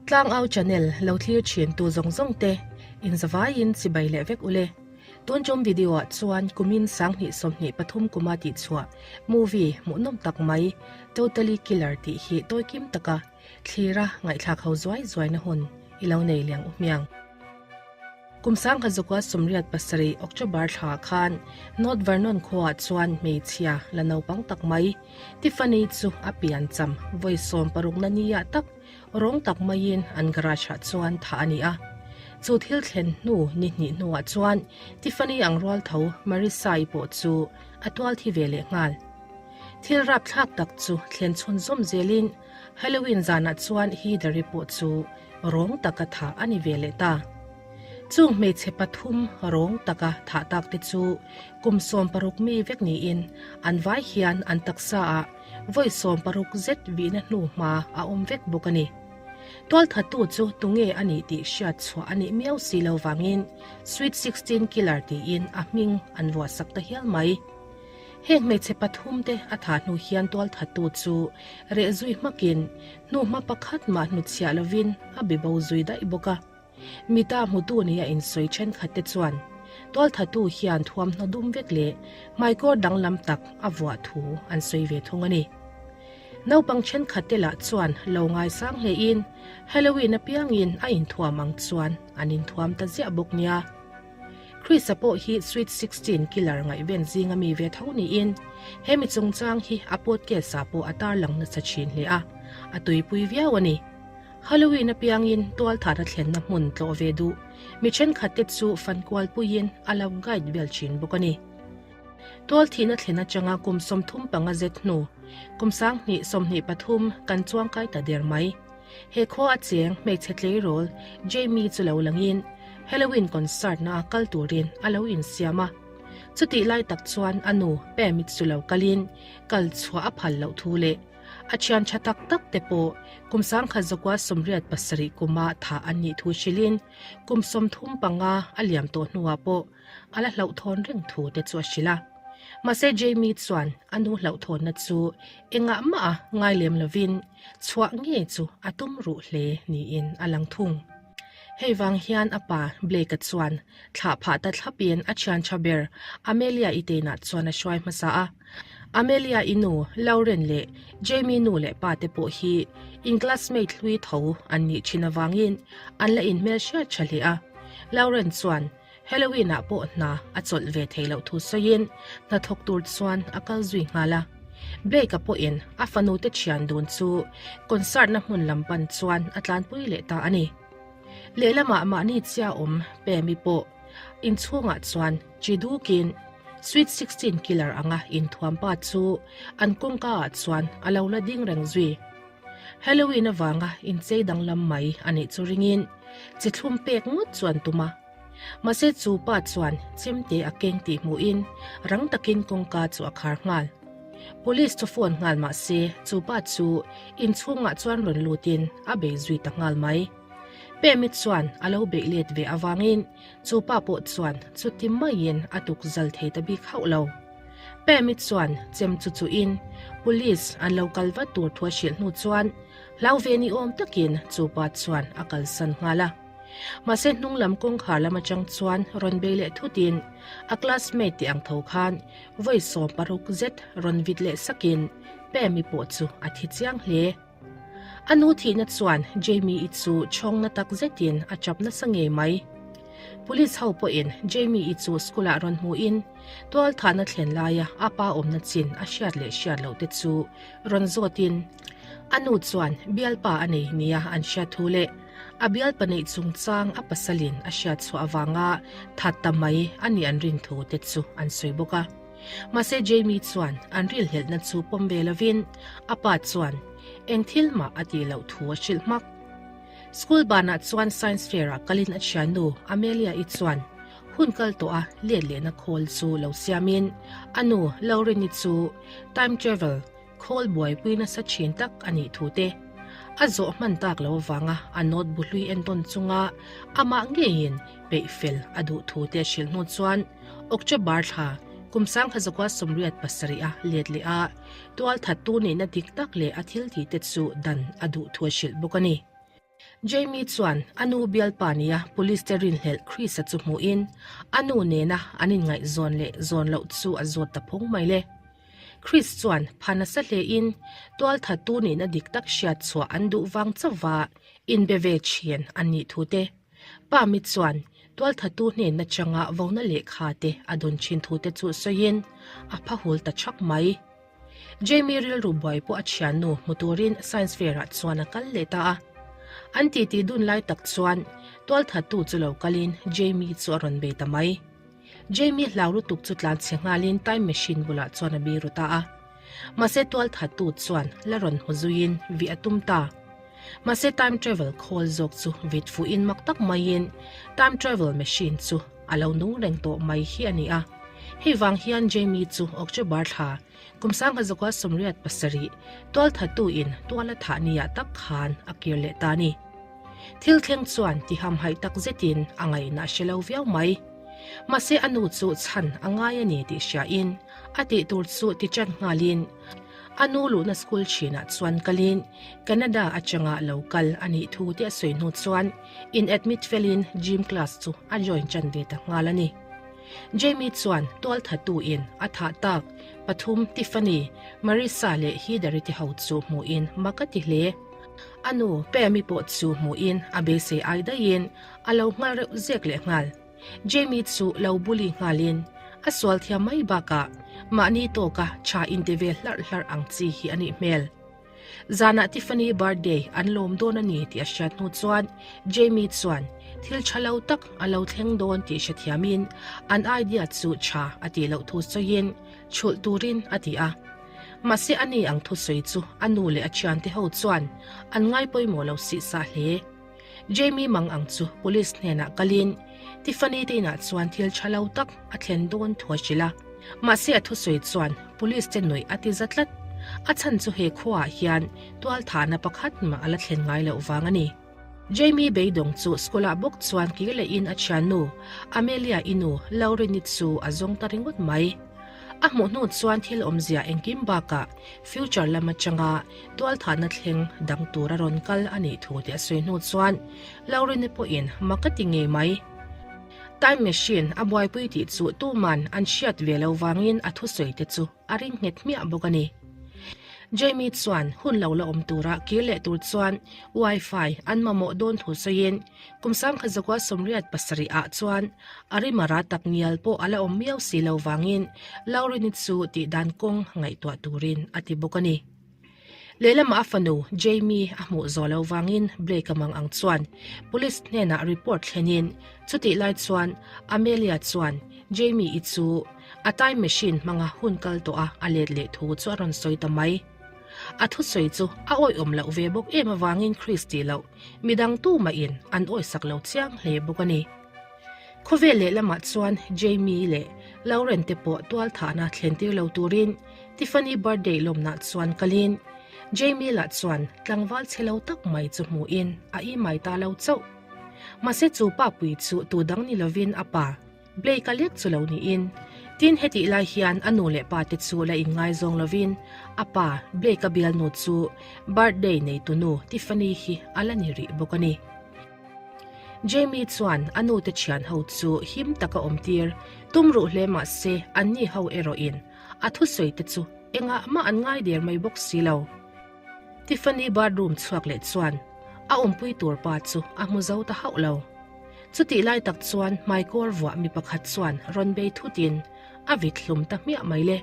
Tlangau channel lo thlir thin tu zawng zawng te in zavaiin chibai leh vek ule. Tun tum video ah chuan kumin 2023 kuma tih chhuah movie hmuhnawm tak mai Totally Killer tih hi tawikim taka thlira ngaihthlak ho zuai zuaina hun i lo nei liang u hmiang. Kum 1987 October thla khan North Vernon khuaah chuan hmeichhia la naupang tak mai Tiffany chu a pian cham vawi 60 na nia tak rawng tak maiin an garage ah chuan thah a ni a. Chu thil thlen hnu ni hnih hnuah chuan Tiffany ang rual tho Marissa-i pawh chu a tual thi ve leh nghal. Thil rapthlak tak chu thlen chhun zawm zelin Halloween zanah chuan Heather-i pawh chu rawng taka thah a ni ve leh ta. Chung hmeichhe pathum rawng taka thah tak te chu kum 60 mi vek niin an vai hian an taksa ah vawi 60 zet vihna hnu hma a awm vek bawk a ni. Tualthattu chu tunge a nih tih hriat chhuah a nih miau si lo vangin Sweet 16 Killer tiin a hming an vuahsak ta hial mai. Heng hmeichhe pathum te a thah hnu hian tualthattu chu reh zui hmakin hnuhma pakhat mah hnutchhiah lovin a be bo zui daih bawk a. Mita hmutu nia insawi thenkhat te chuan tualthattu hian thuamhnaw dum vek leh hmaikawr danglam tak a vuah thu an sawi ve thung a ni. Naupang thenkhat te lah chuan lo ngaisang hlein Halloween apiangin a inthuam ang chuan an inthuam ta ziah bawk nia. Chris-a pawh hi Sweet 16 killer ngaihven zinga mi ve tho niin he mi chungchang hi a podcast-ah pawh a tarlang nasa thin hle a, a tuipui viau a ni. Halloween apiangin tualthahna thlenna hmun tlawh ve duh mi thenkhatte chu fankual puiin a lo guide vel thin bawk a ni. Tualthihna thlen atanga kum 35 zet hnu, kum 2023 kan chuangkai ta der mai. He khua a cheng hmeichhe tleirawl Jamie chu lo langin Halloween concert na kal turin a lo insiam a. Chutih lai tak chuan a nu Pam-i chu lo kalin kal chhuah a phal loh thu leh a thian tha tak tak te pawh kum 1987 kuma thah an nih thu hrilhin kum 35 a liam tawh hnuah pawh a la hlauhthawn reng thu te chu a hrilh a. Mahse Jamie chuan a nu hlauhthawnna chu engah mah a ngai lem lovin chhuah nge chu a tum ruh hle niin a lang thung. Hei vang hian a pa Blake-a chuan thlah phah ta thlapin a thian tha ber Amelia-i teinah chuan a hruai hmasa a. Amelia-i nu Lauren leh Jamie nu leh pa te pawh hi in classmate hlui tho an nih thin avangin an la inhmelhriat tha hle a. Lauren chuan Halloween ah pawh hna a chawlh ve thei loh thu sawiin hna thawk tur chuan a kal zui nghal a. Blake-a pawhin a fanu te thian dun chu concert na hmun lam pan chuan a tlanpui leh ta a ni. Lehlamah mahni chia awm Pam-i pawh inchhungah chuan chi dukin Sweet 16 Killer anga inthuam pa chu an kawngka ah chuan a lo la ding reng zui. Halloween avanga inchei danglam mai a nih chu ringin chi thlum pek ngawt chuan tum a. Mahse chu pa chuan chemte a keng tih hmuhin rang takin kawngka chu a khar nghal. Police chu phone nghal mahse chu pa chu inchhungah chuan rawn lutin a bei zui ta nghal mai. Pemi chuan a lo beih let ve avangin chu pa pawh chuan chuti maiin a tuk zal thei ta bik hauh lo. Pemi chuan chem chu chuhin police an lo kal vat tur thu a hrilh hnu chuan hlau ve ni awm takin chu pa chuan a kalsan nghal a. Mahse hnung lam kawngkhar lam atang chuan rawn bei leh thutin a classmate te ang tho khan vawi 60 zet rawn vit leh sakin Pam-i pawh chu a thi chiang hle. A nu thihna chuan Jamie-i chu chhawngna tak zetin a chap nasa ngei mai. Police ho pawhin Jamie-i chu school-ah rawn hmuhin tual thahna thlen laia a pa awmna chin a hriat leh hriat loh te chu rawn zawtin a nu chuan bialpa a nei nia an hriat thu leh A bialpa neih chungchang a pasalin a hriat chhuah avanga that ta mai a nih an rin thu te chu an sawi bawk a. Mahse Jamie chuan an rilhlelhna chu pawm ve lovin a pa chuan eng thil mah a tih loh thu a hrilh hmak. School banah chuan science fair ah kalin a thiannu Amelia-i chuan hun kal tawh a let lehna khawl chu lo siamin a nu Lauren-i chu time travel Khawl buaipui nasa thin tak a nih thu te a zawh hman tak lo avanga a note bu hlui entawn chunga amah ngeiin peih fel a duh thu te a hrilh hnu chuan October thla kum 1987 a let leh a, tualthattu nihna dik tak leh a thil tih te chu dan a duh thu a hrilh bawk a ni. Jamie chuan a nu bialpa nia police te rinhlelh Chris-a chu hmuhin a nu nena an inngaihzawn leh zawn loh chu a zawt ta phawng mai le. Chris chuan pha nasa hlein tualthattu nihna dik tak hriat chhuah an duh vang chauhva inbe ve thin an nih thu te, Pa mi chuan tualthattu hnenna changa vona lehkha te a dawn thin thu te chu sawiin a pha hul ta chhak mai. Jamie rilru buai pawh a thiannu hmu turin science fair ah chuan a kal leh ta a. An titi dun lai tak chuan tualthattu chu lo kalin Jamie chu a rawn bei ta mai. Jamie hlau lutuk chu tlan chhe nghalin time machine bulah chuan a biru ta a. Mahse tualthattu chuan la rawn hmu zuiin vih a tum ta. Mahse time travel khawl zawk chu vit fuhin mak tak maiin time travel machine chu a lo nung reng tawh mai hi a ni a. Hei vang hian Jamie chu October thla kum sangha 87 tualthattu in tual a thah niah tak khan a kir leh ta a ni. Thil thleng chuan ti hamhaih tak zetin a ngaihna a hre lo viau mai. Mahse a nu chu chhan a ngai a ni tih hriain a tih tur chu ti ṭan nghalin a nu luhna school ṭhinah chuan kalin Canada aṭanga lo kal a nih thu te a sawi hnu chuan in admit felin gym class chu a join ṭan ve ta nghal a ni. Jamie chuan tualthattu in a thah tak pathum Tiffany, Marissa leh Heather-i te ho chu hmuhin mak a ti hle. A nu Pam-i pawh chu hmuhin a beisei ai daihin a lo nghal reuh zek leh nghal. Jamie chu lo bully nghalin a sual thiam mai bakah mahni tawka tha inte ve hlarh hlarh ang chi hi a nih hmel. Zanah Tiffany birthday an lawm dawn a ni tih a hriat hnu chuan Jamie chuan thil tha lo tak a lo thleng dawn tih hrethiamin an idea chu tha a tih loh thu sawiin chhulh turin a ti a. Mahse a ni ang thusawi chu a nu leh a thiante ho chuan an ngai pawimawh lo sih sa hle. Jamie mang ang chu police hnenah kalin Tiffany te inah chuan thil tha lo tak a thlen dawn thu a hrilh a. Mahse a thusawi chuan police te nuih a ti za tlat. A chhan chu he khuaah hian tualthahna pakhat mah a la thlen ngai loh vang a ni. Jamie beidawng chu school ah bawk chuan kir lehin a thiannu Amelia i nu Lauren-i chu a zawng ta ringawt mai. A hmuh hnu chuan thil awmzia engkim bakah future lam atanga tualthahna thleng dang tur a rawn kal a nih thu tih a sawi hnu chuan Lauren-i pawhin mak a ti ngei mai. Time machine a buaipui tih chu tuman an hriat ve lo vangin a thusawi te chu a ring nghet hmiah bawk a ni. Jamie chuan hun lo la awm tura kir leh tur chuan Wi-Fi an mamawh dawn thu sawiin kum 1987 ah chuan a rimara tak ngial pawh a la awm miau si lo vangin Lauren-i chu tihdan kawng ngaihtuah turin a ti bawk a ni. Lehlamah a fanu Jamie a hmuh zawh lo vangin Blake-a mang ang chuan police hnenah report thlenin chutih lai chuan Amelia chuan Jamie-i chu a time machine hmanga hun kal tawh a a let leh thu chu a rawn sawi ta mai. A thusawi chu a awihawm loh ve bawk em avangin Chris tih loh midang tumahin an awisak lo chiang hle bawk a ni. Khawvel lehlamah chuan Jamie leh Lauren te pawh tualthahna thlentir lo turin Tiffany birthday lawmnah chuan kalin Jamie lah chuan tlangval chhe lo tak mai chu hmuhin a imai ta lo chauh. Mahse chu pa pui chu tu dang ni lovin a pa Blake-a lek chu lo niin tin hetih lai hian a nu leh pa te chu la inngaizawng lovin a pa Blake-a bialnu chu birthday neitunu Tiffany hi a la ni rih bawk a ni. Jamie chuan a nu te thian ho chu him taka awm tir tum ruh hle mah se anni ho erawhin a thusawi te chu engah mah an ngai der mai bawk si lo. Tiffany bathroom chhuak leh chuan a awmpui tur pa chu a hmu zo ta hauh lo. Chutih lai tak chuan hmaikawr vuah mi pakhat chuan rawn bei thutin a vit hlum ta hmiah mai le.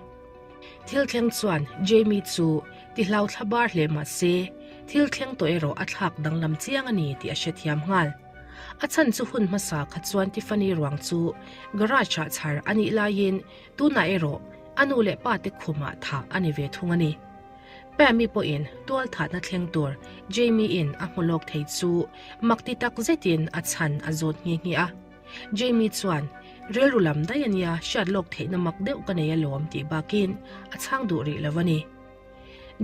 Thil thleng chuan Jamie chu ti hlau thla bar hle mah se, thil thleng tawh erawh a thlak danglam chiang a ni tih a hrethiam nghal. A chhan chu hun hmasa kha chuan Tiffany ruang chu garage ah chhar a nih laiin tunah erawh a nu leh pa te khumah thah a ni ve thung a ni. Pam-i pawhin tual thatna thleng tur Jamie-in a hmu lawk thei chu mak ti tak zetin a chhan a zawt nghe nghe a. Jamie chuan, Rilru lam daih a nia, hriat lawk theihna mak deuh ka nei alawm tih bakin a chhang duh rih lo a ni.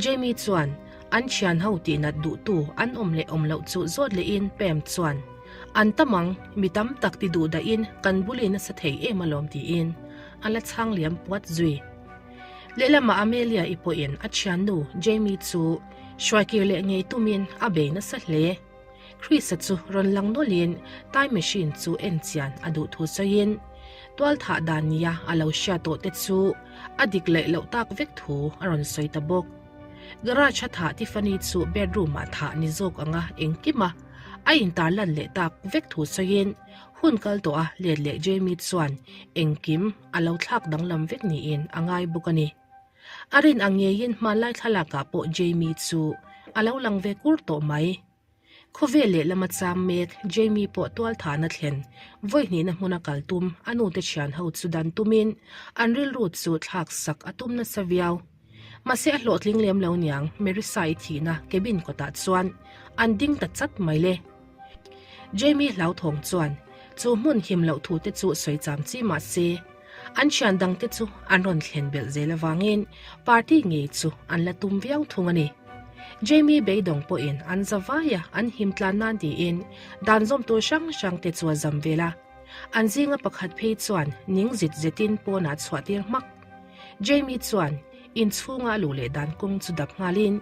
Jamie chuan an thian ho tihnat duhtu an awm leh awm loh chu zawt lehin Pam chuan, An tam ang, mi tam tak ti duh dahin kan bully nasa thei em alawm tiin a la chhang liam puat zui. Lehlamah Amelia-i pawhin a thiannu Jamie chu hruaikir leh ngei tumin a bei nasa hle. Chris-a chu rawn lang nawlhin time machine chu en chian a duh thu sawiin tualthah dan nia a lo hriat tawh te chu a dik leh loh tak vek thu a rawn sawi ta bawk. Garage a thah Tiffany chu bedroom ah thah ni zawk anga engkim a a intar lan leh tak vek thu sawiin hun kal tawh a let leh Jamie chuan engkim a lo thlak danglam vek niin a ngai bawk a ni. A rin ang ngeiin hmanlai thlalakah pawh Jamie chu a lo lang ve kur tawh mai. Khawvel lehlam a cham mek Jamie pawh tualthahna thlen vawi hnihna hmuna kal tum a nute thian ho chu dan tumin an rilru chu thlak sak a tum nasa viau. Mahse a hlawhtling lem lo niang Marissa-i thihna cabin kawtah chuan an ding ta chat mai le. Jamie hlauthawng chuan chu hmun him loh thu te chu sawi cham chi mah se an thian dangte chu an rawn thlen belh zel avangin party ngei chu an la tum viau thung a ni. Jamie beidawng pawhin an za vai a, an him tlan nan tiin dan zawm tur hrang hrang te chu a zam vel a. An zinga pakhat phei chuan ning zit zetin pawnah chhuah tir hmak. Jamie chuan inchhunga a luh leh dan kawng chu dap nghalin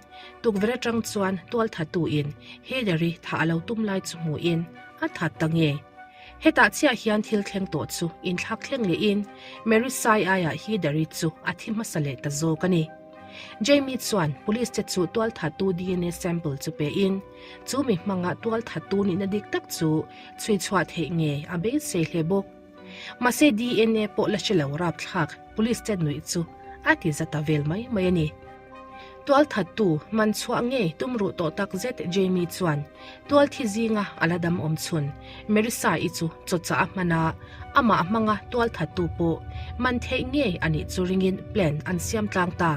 tukverh atang chuan tualthatu in Heather-i thah a lo tum lai chu hmuhin a that ta nge. Hetah chiah hian thil thleng tawh chu inthlak thleng lehin Mary Sai aiah Heather-i chu a thi hmasa leh ta zawk a ni. Jamie chuan police te chu tualthatu DNA sample chu pein chu mi hmanga tualthatu nihna dik tak chu chhui chhuah theih ngei a beisei hle bawk. Mahse DNA pawh la hre lo rapthlak police te nuih chu a ti za ta vel mai mai a ni. Tualthattu man chhuah ngei tum ruh tawh tak zet Jamie chuan tualthi zinga a la dam awm chhun Marissa-i chu chawchah a hman a, amah hmanga tualthattu pawh man theih ngei a nih chu ringin plan an siam tlang ta.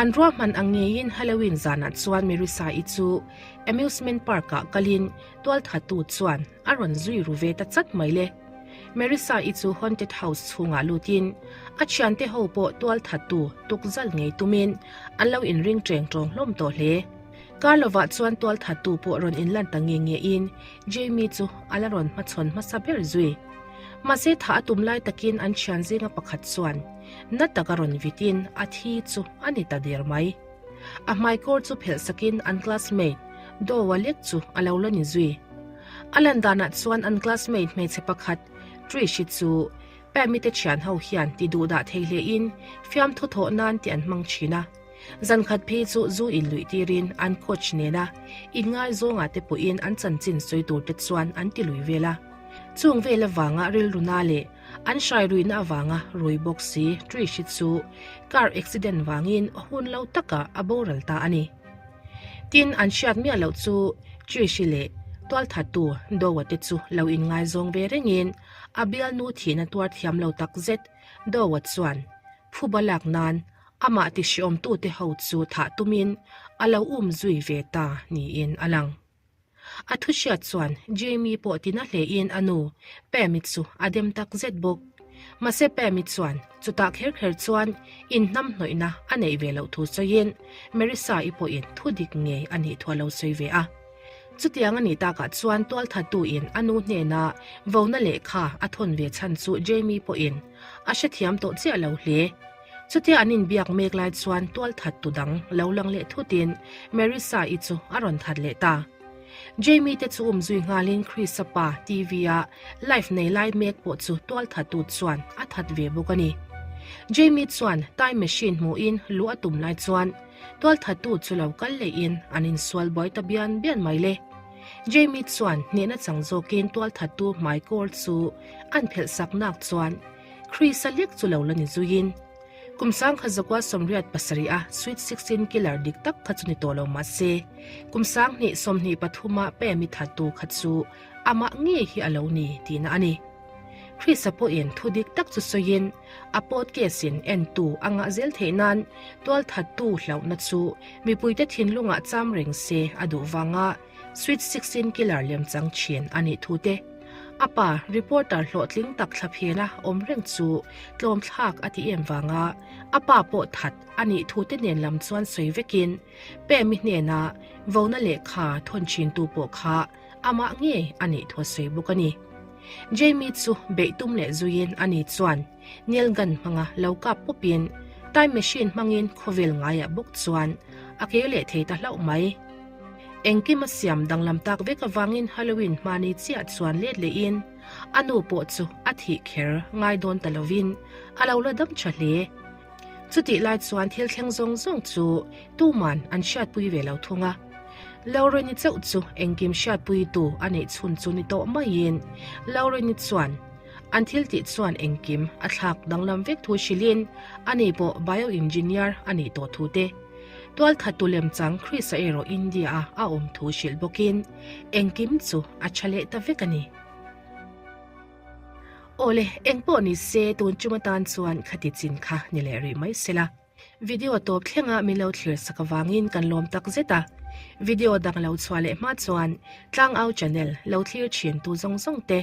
An ruahman ang ngeiin Halloween zanah chuan Marissa-i chu amusement park-ah kalin tualthattu chuan a rawn zui ru ve ta chat mai le. Marissa-i chu haunted house chhungah lutin a thiante ho pawh tual thattu tukzal ngei tumin an lo inring teng tawng hlawm tawh hle. Kar lovah chuan tual thattu pawh rawn inlan ta nge ngein Jamie chu a la rawn hmachhawn hmasa ber zui. Mahse thah a tum lai takin an thian zinga pakhat chuan na taka rawn vitin a thi chu a ni ta der mai. A hmaikawr chu phelh sakin an classmate Doa lek chu a lo la ni zui. A lan danah chuan an classmate hmeichhe pakhat Trish-i chu Pam-i te thian ho hian ti duh dah thei hlein fiamthu thawh nan tih an hmang thin a. Zan khat phei chu zu in luih tirin an coach nena inngaizawngah te pawhin an chanchin sawi tur te chuan an ti lui vel a. Chung vel avanga rilru na leh an hrai ruihna avanga rui bawk si Trish-i chu car accident vangin hun lo takah a boral ta a ni. Tin, an hriat miah loh chu Trish-i leh tualthattu Doa te chu lo inngaizawng ve rengin a bialnu thihna tuar thiam lo tak zet Doa chuan phuba lak nan amah tihriawmtute ho chu thah tumin a lo um zui ve ta niin a lang. A thu hriat chuan Jamie pawh tina hlein a nu Pam-i chu a dem tak zet bawk. Mahse Pam-i chuan chutah kher kher chuan inhnam hnawihna a neih ve loh thu sawiin Marissa-i pawhin thu dik ngei a nih thu a lo sawi ve a. Chutiang a nih takah chuan tualthattuin a nu hnena vona lehkha a thawn ve chhan chu Jamie pawhin a hrethiam tawh chiah lo hle. Chutia an inbiak mek lai chuan tualthat tu dang lo lang leh thutin Marissa-i chu a rawn that leh ta. Jamie te chu um zui nghalin Chris-a pa TV-a live nei lai mek pawh chu tualthattu chuan a that ve bawk a ni. Jamie chuan time machine hmuhin luh a tum lai chuan tualthattu chu lo kal lehin an insual buai ta bian bian mai le. Jamie chuan hnehna chang zawkin tualthattu hmaikawr chu an phelh sak nak chuan Chris-a lek chu lo la ni zuiin, kum sangkhat zakua 87 a Sweet 16 killer dik tak kha chu ni tawh lo mah se, kum 2023 a Pam-i thattu kha chu amah ngei hi a lo ni tihna a ni. Chris-a pawhin thu dik tak chu sawiin, a podcast-in entu a ngah zel theih nan tualthattu hlauhna chu mipuite thinlungah cham reng se a duh vanga Sweet 16 killer lemchang thin a nih thu te, a pa reporter hlawhtling tak thla phena awm reng chu tlawm thlak a ti em vanga a pa pawh that a nih thu te nen lam chuan sawi vekin Pam-i hnena vona lehkha thawn thin tu pawh kha amah ngei a nih thu a sawi bawk a ni. Jamie chu beih tum leh zuiin a ni chuan nail gun hmanga lo kap pawpin time machine hmangin khawvel ngaiah bawk chuan a keu leh thei ta hlauh mai. Engkim a siam danglam tak vek avangin Halloween hmani chiah chuan let lehin a nu pawh chu a thih kher ngai dawn ta lovin a lo la dam tha hle. Chutih lai chuan thil thleng zawng zawng chu tuman an hriatpui ve lo thung a. Lauren-i chauh chu engkim hriatpuitu a neih chhun chu ni tawh maiin Lauren-i chuan an thil tih chuan engkim a thlak danglam vek thu hrilhin ani pawh bioengineer a nih tawh thu te, tualthattu lemchang Chris-a erawh India-a a awm thu hrilh bawkin engkim chu a tha leh ta vek a ni. Awle, engpawh ni se tun tum atan chuan khati chin kha ni leh rih mai sela. Video tawp thlenga min lo thlir sak avangin kan lawm tak zet a. Video dang lo chhuah leh hma chuan Tlangau channel lo thlir thin tu zawng zawng te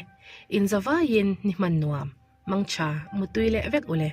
inzavaiin ni hman nuam, mangtha, mutui leh vek ule.